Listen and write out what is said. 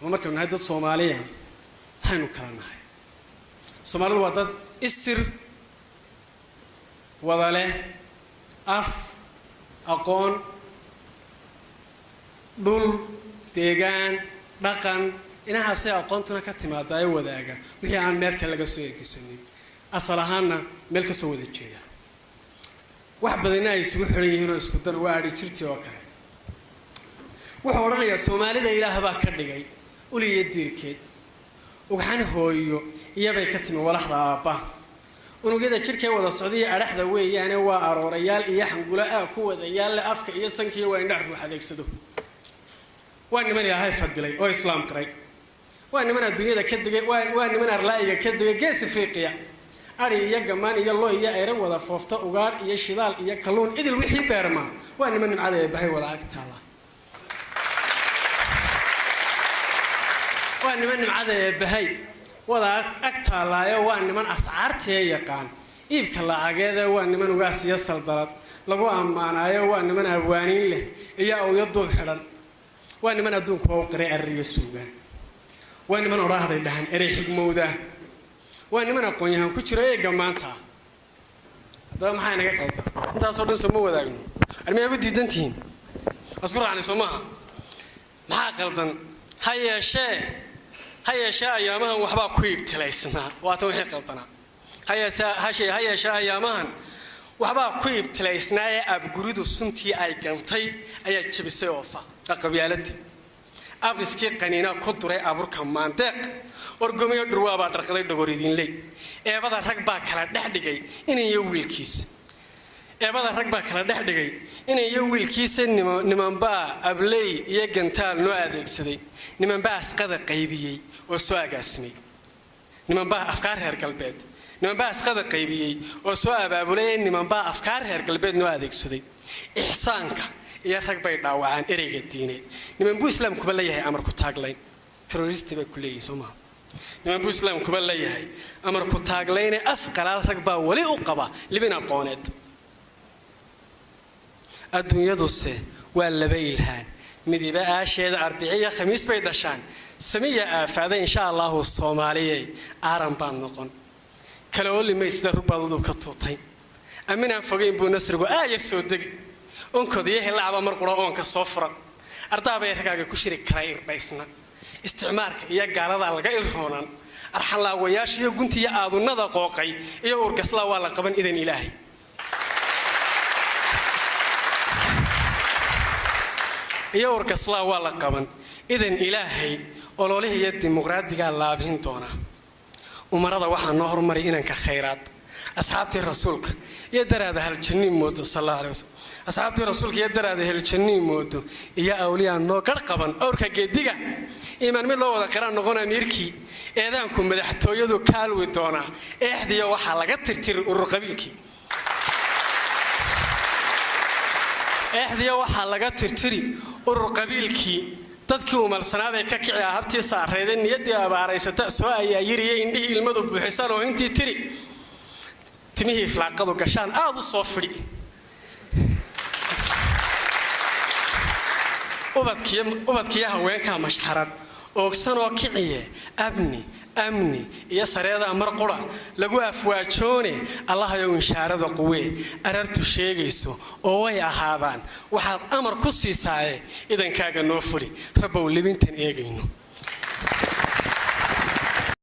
Ama markaynu nahay dad Soomaaliya, maxaynu kala nahay? Soomaalidu waa dad isir wada leh, af, aqoon, dhul, deegaan, dhaqan, inahaasay aqoontuna ka timaadaayo wadaaga, wixii aan meel kale laga soo ergisanin, asal ahaanna meel kasoo wada jeeda, wax badanna ay isugu xiran yihiin oo isku dan. Waa adhi jirtii oo kale. Wuxuu odhanayaa: Soomaalida Ilaah baa ka dhigay uliyo diirkeed, ugxan hooyo iyabay ka timi walaxda aabba, unugyada jidhkee wada socdaiyo adhaxda weeyaane, waa aroorayaal iyo xangulo aa ku wadayaal le, afka iyo sankiiyo waa indhax ruux adeegsado. Waa niman Ilaahay fadilay oo Islaam qiray, waa niman adduunyada ka degay, waa niman arlaa'iga ka degay Gees Afriqiya, ari iyo gamaan iyo lo iyo ayra wada foofta, ugaadh iyo shidaal iyo kalluun idil wixii beerma. Waa niman nimcada ee bahay wada ag taala. Waa niman nimcada ee bahay wada ag taallaayo. Waa niman ascaartee yaqaan iibka lacageede. Waa niman ugaas iyo saldalad lagu ammaanaayo. Waa niman abwaaniin leh iyo awyo duub xidhan. Waa niman adduunkuba u qiray arar iyo suugaan. Waa niman odhaahday dhahan erey xigmowda. Waa niman aqoon-yahan ku jiro eega maanta. Haddaba maxaa inaga qaldan? Intaasoo dhan soo ma wadaagno? Armiyaa u diidan tihiin? Waa isku raacnay, soo maaha? Maxaa qaldan? Ha yeeshee ayaamahan waxbaa ku ibtilaysnaa. Waatan wixii qaldanaa. Ha yeeshee ayaamahan waxbaa ku ibtilaysnaa ee abguridu suntii ay gantay ayaa jebisay oofa qabyaaladii. Abriskii qaniinaa ku duray aburka maandeeq, orgomiyo dhurwaabaa dharqaday dhogor idinley. Eebada rag baa kala dhex dhigay inaniyo wiilkiisa. Eebada rag baa kala dhex dhigay inaniyo wiilkiisa. Nimanbaa abley iyo gantaal noo adeegsaday, nimanbaa asqada qaybiyey oo soo agaasimay, nimanbaa afkaar reer galbeed, nimanbaa asqada qaybiyey oo soo abaabulay, nimanbaa afkaar reer galbeed noo adeegsaday. Ixsaanka iyo rag bay dhaawacaan ereyga diineed. Niman buu Islaamkuba leeyahay amar ku taaglayn, terrorist bay ku leeyihin, soo maha? Niman buu Islaamkuba leeyahay amar ku taaglayne, af qalaal rag baa weli u qaba libin aqooneed. Adduunyaduse waa laba ilhaan, midiba aasheeda, Arbiciya Khamiis bay dhashaan. Samiya aafaada, insha Allahu Soomaaliyey aaran baan noqon kala olimay sida rugbaad udub ka tuutay. Aminaan fogayn buu nasrigu aayar soo degi, onkod iyo helacba mar qura oonka soo furan. Ardaabay ragaaga ku shiri kara irdhaysna, isticmaarka iyo gaaladaa laga ilroonan, arxanlaawayaasha iyo guntiiyo aadunnada qooqay iyo uurgaslaa waa la qaban idan Ilaahay. Iyo uurgaslaa waa la qaban idan Ilaahay. Ololihii iyo dimuqraadigaa laabhin doonaa. Umarada waxaa noo hormaray inanka khayraad, asxaabtii Rasuulka iyo daraada haljannii moodo, sal Allahu aleh wasalam. Asxaabtii Rasuulka iyo daraada heljannii moodo iyo awliyaa noo garh qaban awrka geediga. Iimaan mid loo wada qiraan noqon amiirkii eedaanku madaxtooyadu kaalwi doonaa. Eexdiyo waxaa laga tirtiri urur qabiilkii. Eexdiyo waxaa laga tirtiri urur qabiilkii. Dadkii umalsanaabay ka kici habtii saarayda, niyaddii abaaraysata soo ayaayiriye, indhihii ilmadu buuxisaan oo intii tiri, timihii iflaaqadu gashaan aada u soo fidhi. Ubadkiyo haweenkaa mashxarad oogsanoo kiciye, abni amni iyo sareedaa mar qura lagu afwaajoone. Allahayow inshaarada quwee arartu sheegayso oo way ahaadaan waxaad amar ku siisaaye, idankaaga noo fuli, Rabbow libintan eegayno.